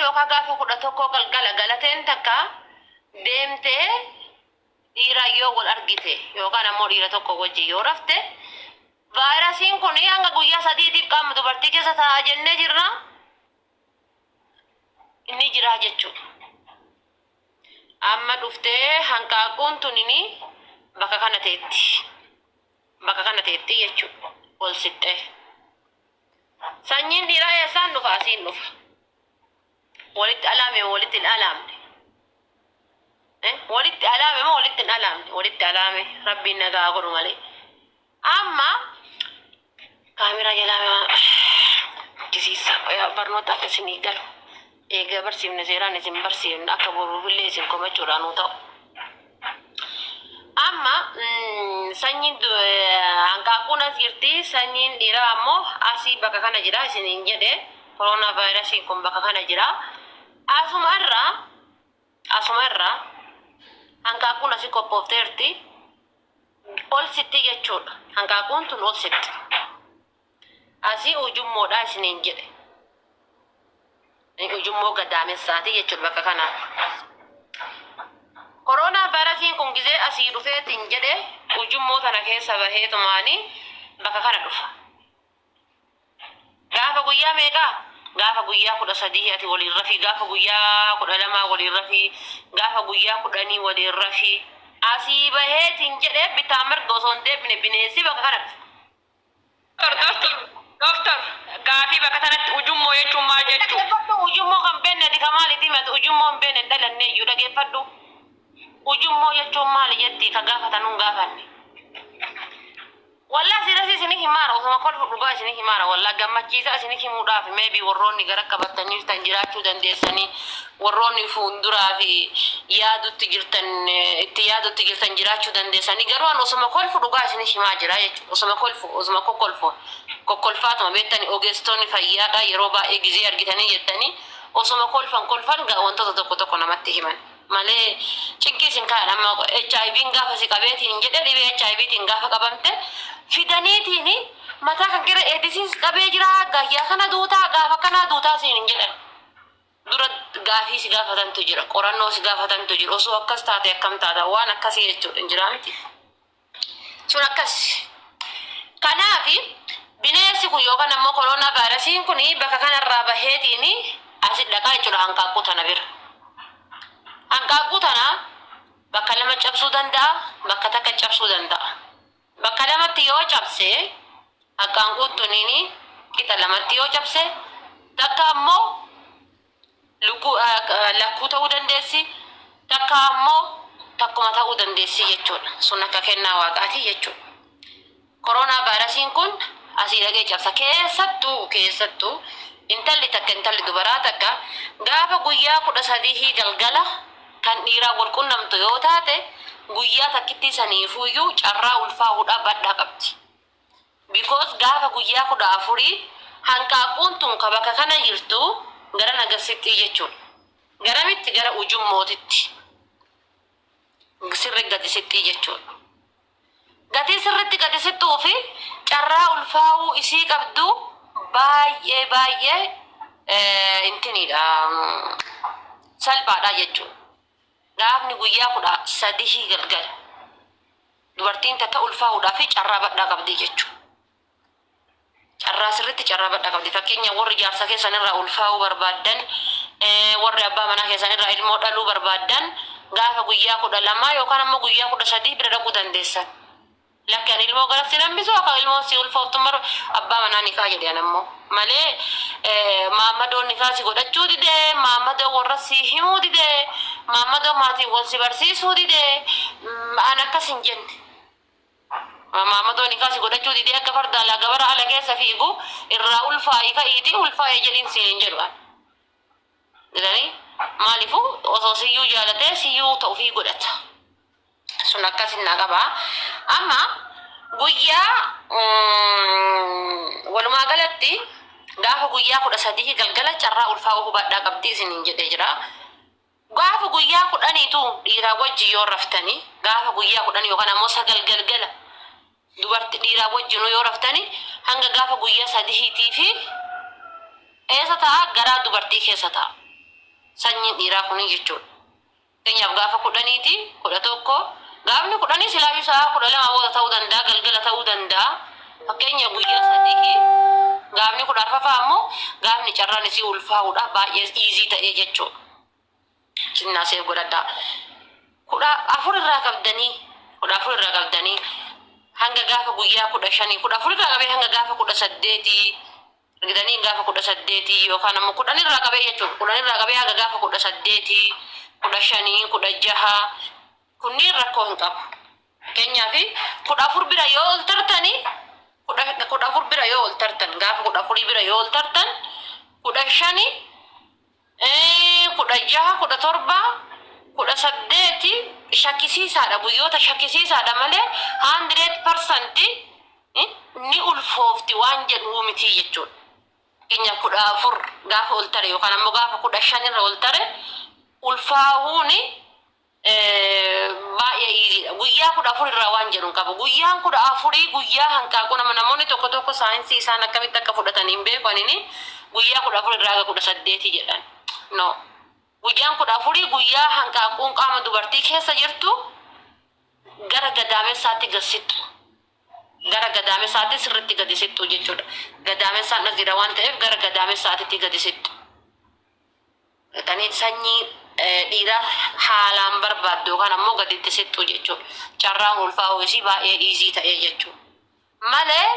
10 yookaan gaafa 11 galgala galateen takka deemtee dhiiraan yoo wal argite yookaan ammoo dhiira tokko wajjin yoo rafte, vaayirasiin kun hanga guyyaa 3tiif qaama dubartii keessa taa'a jennee jirra. Inni jira jechuudha. Amma dhuftee hanqaaquun tunini bakka kana teetti. Bakka kana teetti jechuudha. Ol siqxee. Sanyiin dhiiraa eessaan dhufa? Asiin dhufa. Walitti alaame moo walitti hin alaamne? Walitti alaame moo walitti hin alaamne? Walitti alaame. Rabbiin nagaa haa godhu malee. Amma kaameraa jalaa jisiisa barnoota akka isinii galu. Eega barsiifne, seeraan isin barsiifne, akka boruufillee isin komachuudhaan nuu ta'u. Amma sanyiin hanqaaquun as jirti, sanyiin dhiiraa ammoo asii bakka kana jira isiniin jedhe. Koronaa vaayirasiin kun bakka kana jira. Asuma irraa hanqaaquun asii qophoofteerti, ol sitti jechuudha. Hanqaaquun tun ol sitti. Asii ujummoodha isiniin jedhe. Ujummoo gadaamessaati jechuudha bakka kanaa. Koronaa vaayirasiin kun gizee asii dhufeetiin jedhe ujummoo tana keessa baheetumaanii bakka kana dhufa. Gaafa guyyaa meeqaa? Gaafa guyyaa 13 ati waliin rafii, gaafa guyyaa 12 waliin rafii, gaafa guyyaa 10 waliin rafii. Asii baheetiin jedhee bitaa mirga osoo hin deebine bineensi bakka kana dhufa. Doctor, doctor, gaafii bakka tanatti ujummoo jechuun maal jechuu? Dhaggeeffadhu, ujummoo kan beekne ati ka maaliiti himatu? Ujummoo hin beekne, hin dhalanne iyyuu. Dhaggeeffadhu. Ujummoo jechuun maali jetti ka gaafatan hun gaafanne. Wallaa siirasii isinii himaara, osuma kolfu dhugaa isinii himaara. Wallaa gammachiisaa isinii himuudhaaf, maybe warroonni gara qabatanii jirtan jiraachuu dandeessanii, warroonni fuulduraa fi yaadutti jirtan, itti yaadutti jirtan jiraachuu dandeessanii, garuu an osuma kolfu dhugaa isinii himaa jira jechuudha. Osuma kolfu, osuma kokkolfu, kokkolfaatuma beektani, ogeessitoonni fayyaadha yeroo baay'ee gizee argitanii jettanii osuma kolfan kolfan wantoota tokko tokko namatti himan. Malee cinqii isin kaa'an. Amma HIV'n gaafa si qabeetiin jedhe, dhibee HIVtiin gaafa qabamte fidaniitiin mataa kan kira eedisiin si qabee jira, gayyaa kana duutaa, gaafa kanaa duutaa siin hin jedhan. Dura gaafii si gaafatantu jira, qorannoo si gaafatantu jira, osoo akkas taate akkam taata, waan akkasii jechuudha, hin jiraa miti. Sun akkas. Kanaaf bineensi kun yookaan ammoo koronaa vaayirasiin kun bakka kanarraa baheetiin asi dhaqaa jechuudha hanqaaquu tana bira. Hanqaaquu tana bakka lama cabsuu danda'a, bakka takka cabsuu danda'a. Bakka lamatti yoo cabse, hanqaaquun tuniin qixa lamatti yoo cabse, takka ammoo lukkuu lakkuu ta'uu dandeessi, takka ammoo takkuma ta'uu dandeessi jechuudha. Sun akka kennaa waaqaati jechuudha. Koronaa vaayirasiin kun asii dhaqee cabsa. Keessattuu intalli takka, intalli dubaraa takka gaafa guyyaa 13 galgala kan dhiiraa wal qunnamtu yoo taate, guyyaa takkittii saniifuyyuu carraa ulfaa'uudhaa badhaa qabdi. Because gaafa guyyaa 14 hanqaaquun tun ka bakka kana jirtu gara nagassixxii jechuudha. Garamitti? Gara ujummootitti. Sirri gadi sixxii jechuudha. Gatii sirritti gadi sixxuu fi carraa ulfaa'uu isii qabdu baay'ee baay'ee intiniidha, salphaadha jechuudha. Gaafni guyyaa 13 galgala dubartiin takka ulfaa'uudhaa fi carraa badhaa qabdi jechuudha. Carraa sirritti carraa badhaa qabdi. Fakkeenya, warri jaarsa keessan irraa ulfaa'uu barbaaddan, warri abbaa manaa keessan irraa ilmoo dhaluu barbaaddan, gaafa guyyaa 12 yookaan ammoo guyyaa 13 bira dhaquu dandeessan. Lakki, ani ilmoo garas sin hambisu, akka ilmoon si ulfooftu maru abbaa manaa nikaa jedhe an ammoo. Malee maammadoon nikaa si godhachuu didee, maammadoo warra si himuu didee, maammadoo maatiin wal si barsiisuu didee, an akkas hin jenne. Maammadoo nikaa si godhachuu didee akka farda alaa gabara ala keessa fiigu irraa ulfaa'i, ka'iitii ulfaa'e jedhiin siin hin jedhu an. Jedhanii maaliifuu osoo siyyuu jaalatee siyyuu ta'ufii godhata. Sun akkasin na qaba. Amma guyyaa walumaa galatti gaafa guyyaa 13 galgala carraa ulfaa'uu hubadhaa qabdi isiniin jedhee jira. Gaafa guyyaa 10tu dhiiraa wajjin yoo raftanii, gaafa guyyaa 10 yookaan ammoo 9 galgala dubarti dhiiraa wajjinuu yoo raftanii, hanga gaafa guyyaa sadiitii fi eessa ta'a? Garaa dubartii keessa ta'a. Sanyiin dhiiraa kuni jechuudha. Fakkeenyaaf gaafa 10ti, 11, gaafni 10 silaayyuu sa'a 12 booda ta'uu danda'a, galgala ta'uu danda'a. Fakkeenya guyyaa sadihi gaafni 14ffaa ammoo gaafni carraan isii ulfaa'uudha baay'ee easy ta'ee jechuudha. Sinnaa save godhadhaa. 14 irraa qabdanii 14 irraa qabdanii hanga gaafa guyyaa 15, 14 irraa qabee hanga gaafa 18 argitanii, gaafa 18 yookaan ammoo 10 irraa qabee jechuudha. 10 irraa qabee hanga gaafa 18, 15, 16 kunniin rakkoo hin qabu. Fakkeenyaaf 14 bira yoo ol tartanii, 14 bira yoo ol tartan, gaafa 14 bira yoo ol tartan, 15, 16, 17, 18 shakkisiisaadha, guyyoota shakkisiisaadha malee 100% ni ulfoofti waan jedhuu miti jechuudha. Fakkeenyaaf 14 gaafa ol tare yookaan ammoo gaafa 15 irra ol tare ulfaahuun baay'ee easy dha. Guyyaa 14 irraa waan jedhu hin qabu. Guyyaan 14 guyyaa hanqaaquu nama, namoonni tokko tokko saayinsii isaan akkamitti akka fudhatan hin beeku anini, guyyaa 14 irraa haga 18 jedhan. No. Guyyaan 14 guyyaa hanqaaquun qaama dubartii keessa jirtu gara gadaamessaatti gad sixxu. Gara gadaamessaatti sirriitti gadi sixxu jechuudha. Gadaamessaan as jira waan ta'eef gara gadaamessaatitti gadi sixxu. Tanii sanyii dhiiraa haalaan barbaaddu yookaan ammoo gaditti sixxu jechuudha. Carraan ulfaa'uu isii baay'ee easy ta'ee jechuudha. Malee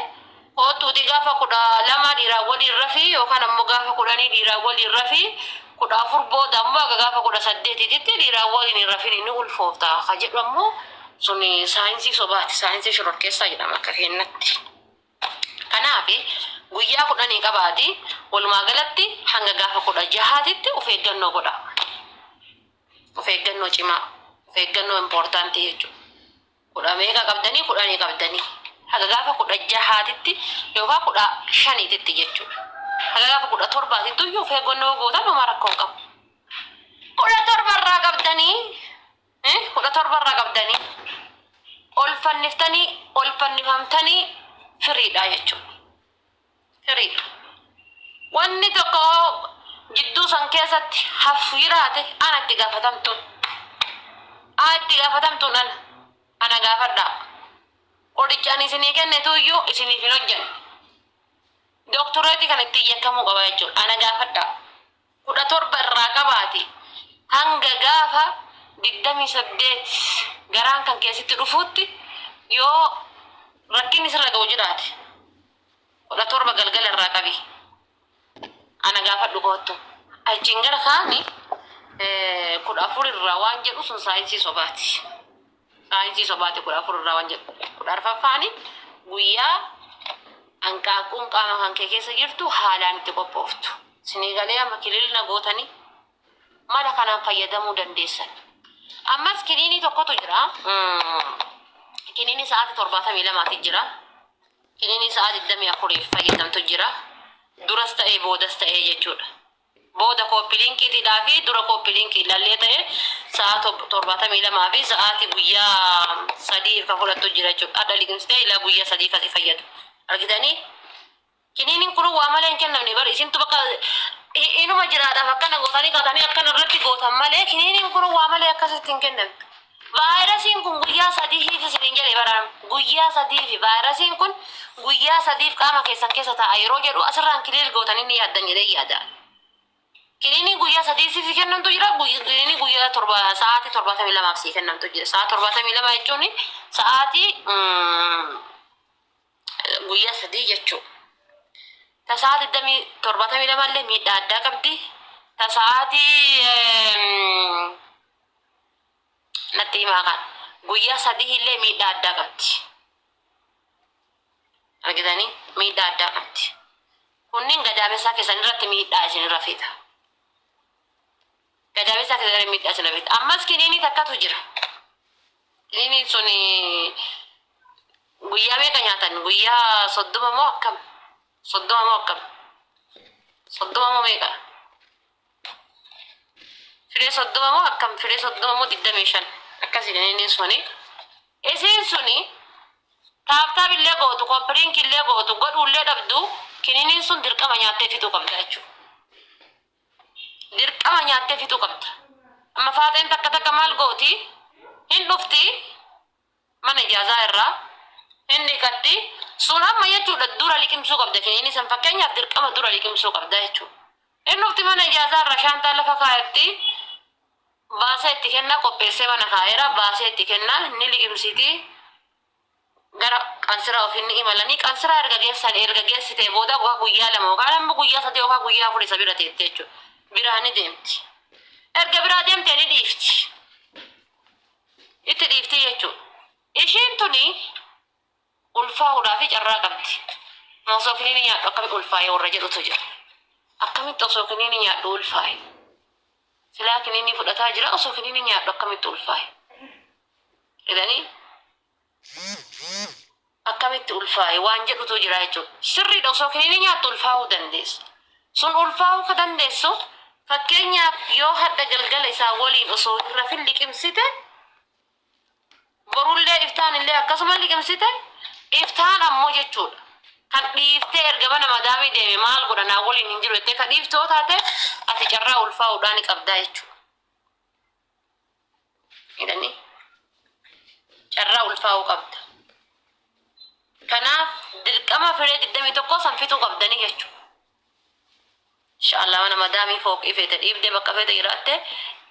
koottuuti gaafa 12 dhiiraan waliin rafii yookaan ammoo gaafa 10 dhiiraan waliin rafii, 14 booda ammoo haga gaafa 18titti dhiiraan waliin hin rafini ni ulfoofta ka jedhu ammoo sun saayinsii sobaati. Saayinsii shororkeessaa jedhama akka keennatti. Kanaaf guyyaa 10 qabaati walumaa galatti hanga gaafa 16titti of eeggannoo godhaa. Of eeggannoo cimaa, of eeggannoo important jechuudha. Kudha meeqa qabdanii? 10 qabdanii haga gaafa 16titti yookaan 15titti jechuudha. Haga gaafa 17titti iyyuu of eeggannoo gootan homaa rakkoo hin qabu. 17 irraa qabdanii, 17 irraa qabdanii ol fanniftanii ol fannifamtanii firiidha jechuudha. Firiidha. Wanni tokko jidduu san keessatti hafu jiraate ana itti gaafatamtuun. Ana itti gaafatamtuun ana. Ana gaafadhaa. Qoricha ani isinii kennetu iyyuu isiniif hin hojjanne. Dooktoreetii kan ittiin yakkamuu qaba jechuudha. Ana gaafadhaa. 17 irraa qabaati hanga gaafa 28 garaan kan keessatti dhufuutti yoo rakkinni sirra ga'u jiraate, 17 galgala irraa qabi ana gaafadhu koottu. Achiin gara kaani 14 irraa waan jedhu sun saayinsii sobaati. Saayinsii sobaati 14 irraa waan jedhu. 14ffaani guyyaa hanqaaquun qaama kan kee keessa jirtu haalaan itti qophooftu. Sinii galee? Amma kililna gootanii mala kanaan fayyadamuu dandeessan. Ammas kiniinii tokkotu jira. Kiniinii sa'aatii 72ti jira. Kiniinii sa'a 24f fayyadamtu jira. Duras ta'ee boodas ta'ee jechuudha. Booda copy linkiitiidhaa fi dura copy linkii ilaallee ta'e sa'a 72 fi sa'aatii guyyaa 3 kan fudhattu jira jechuudha. Adda liqimsitee ilaa guyyaa 3 kan si fayyadu. Argitanii? Kiniiniin kun waa malee hin kennamne bari, isintu bakka inuma jiraadhaaf akkana gootanii kaatanii akkana irratti gootan malee kiniiniin kun waa malee akkasitti hin kennamne. Vaayirasiin kun guyyaa sadiif isiniin jedhe baraan, guyyaa sadiif vaayirasiin kun guyyaa sadiif qaama keessan keessa taa'a yeroo jedhu asirraan clear gootanii ni yaaddan jedhee yaada. Kiniiniin guyyaa sadii siif kennamtu jira, kiniinii guyyaa 7, sa'aatii 72f sii kennamtu jira. Sa'a 72 jechuun sa'aatii guyyaa 3 jechuudha. Ta sa'a 72 illee miidhaa addaa qabdi. Ta sa'aatii natti himaa kan guyyaa 3 illee miidhaa addaa qabdi. Argitanii, miidhaa addaa qabdi. Kunniin gadaamessaa keessan irratti miidhaa isinirra fida. Gadaamessaa keessan irratti miidhaa isinirra fida. Ammas kiniinii takkatu jira. Kiniiniin sun guyyaa meeqa nyaatan? Guyyaa 30 moo akkam? 30 moo akkam? 30 moo meeqa? Firee 30 moo akkam? Firee 30 moo 25? Akkasi kiniiniin suni. Isiin suni tap tap illee gootu, copy link illee gootu, godhuullee dhabdu, kiniiniin sun dirqama nyaattee fixuu qabda jechuudha. Dirqama. Dirqama nyaattee fixuu qabda. Amma faaxeen takka takka maal gooti? Hin dhufti mana ijaazaa irraa hin dhiqatti. Sun amma jechuudha dura liqimsuu qabda kiniinii san, fakkeenyaaf dirqama dura liqimsuu qabda jechuudha. Hin dhufti mana ijaazaa irraa, shaantaa lafa kaayatti, baasee itti kenna, qopheessee mana kaa'eera, baasee itti kenna, ni liqimsiti. Gara qansiraa ofiin ni imalanii, qansiraa erga geessan, erga geessitee booda yookaan guyyaa 2 yookaan amma guyyaa 3 yookaan guyyaa 4 isa bira teette jechuudha. Biraa ni deemti. Erga biraa deemtee ni dhiifti. Itti dhiifti jechuudha. Ishiin tuni ulfaa'uudhaa fi carraa qabdi. Osoo kiniini nyaadhu akkamitti ulfaa'e warra jedhutu jira. Akkamitti osoo kiniini nyaadhu ulfaa'e? Silaa kiniinii fudhataa jira, osoo kiniinii nyaadhu akkamitti ulfaa'e? Jedhanii akkamitti ulfaa'e waan jedhutu jira jechuudha. Sirriidha, osoo kiniinii nyaattu ulfaa'uu dandeessa. Sun ulfaa'uu ka dandeessu, fakkeenyaaf yoo hadha galgala isaa waliin osoo hin rafin liqimsite, borullee iftaan illee akkasuma liqimsite, iftaan ammoo jechuudha. Kan dhiiftee erga mana madaamii deeme maal godha, naa waliin hin jiru jettee ka dhiiftoo taate, ati carraa ulfaa'uudhaa ni qabdaa jechuudha. Jedhanii carraa ulfaa'uu qabda. Kanaaf dirqama firee 21 san fixuu qabdanii jechuudha. Inshaallah mana madaamii fooqii feete dhiibdee bakka feete jiraatte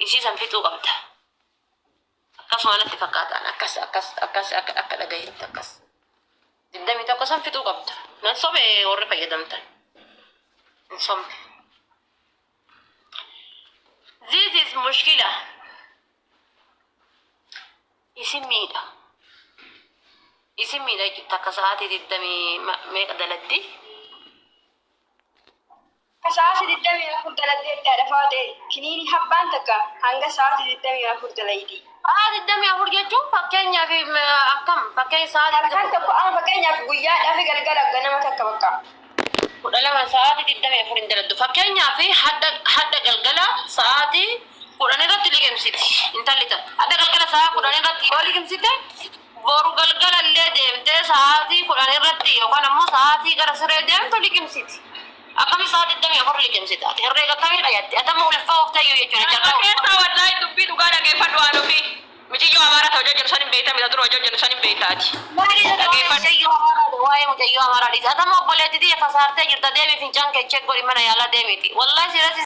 isii san fixuu qabda. Akkasuma natti fakkaataan akkas akkas akkas akka akka dhagayetti akkas. 21 san fixuu qabda. Nan sobe warri fayyadamtan. Hin sobne. This is mushkila. Isin miidha. Isin miidha jechuudha. Takka sa'aatii digdamii meeqa daladdi? Sa'aatii 24 daladdeetti faatee kiniini habbaan takka hanga sa'aatii 24 dalaydi. Sa'aa 24 jechuun fakkeenyaaf akkam, fakkeenya sa'aatii Halkan tokko, amma fakkeenyaaf guyyaadhaa fi galgala ganama takka bakka. 12 sa'aatii 24 hin daladdu. Fakkeenyaaf hadha galgala sa'aatii 10 irratti liqimsiti. Intalli ta'a. Hadha galgala sa'aa 10 irratti yoo liqimsite, boru galgala illee deemtee sa'aatii 10 irratti yookaan ammoo sa'aatii gara siree deemtu liqimsiti. Akkami sa'aa 24 liqimsita? Ati herreega akkamii dhayatti? Ati amma ulfaa of tayyuu jechuudha. Nama Carraa keessaa wallaahi dubbii dhugaa dhageeffadhu waan ofii. Miciyyoo Amaaraa ta'u hojjennu san hin beektaa mita dura hojjennu san hin beektaati. Waa'ee Dhageeffadhu. mucayyoo Amaaraa, waa'ee mucayyoo Amaaraa dhiisa. Ati amma obboleettitii kasaartee jirta, deemi fincaan kee check godhi, mana yaalaa deemiti. Wallahi siirasi.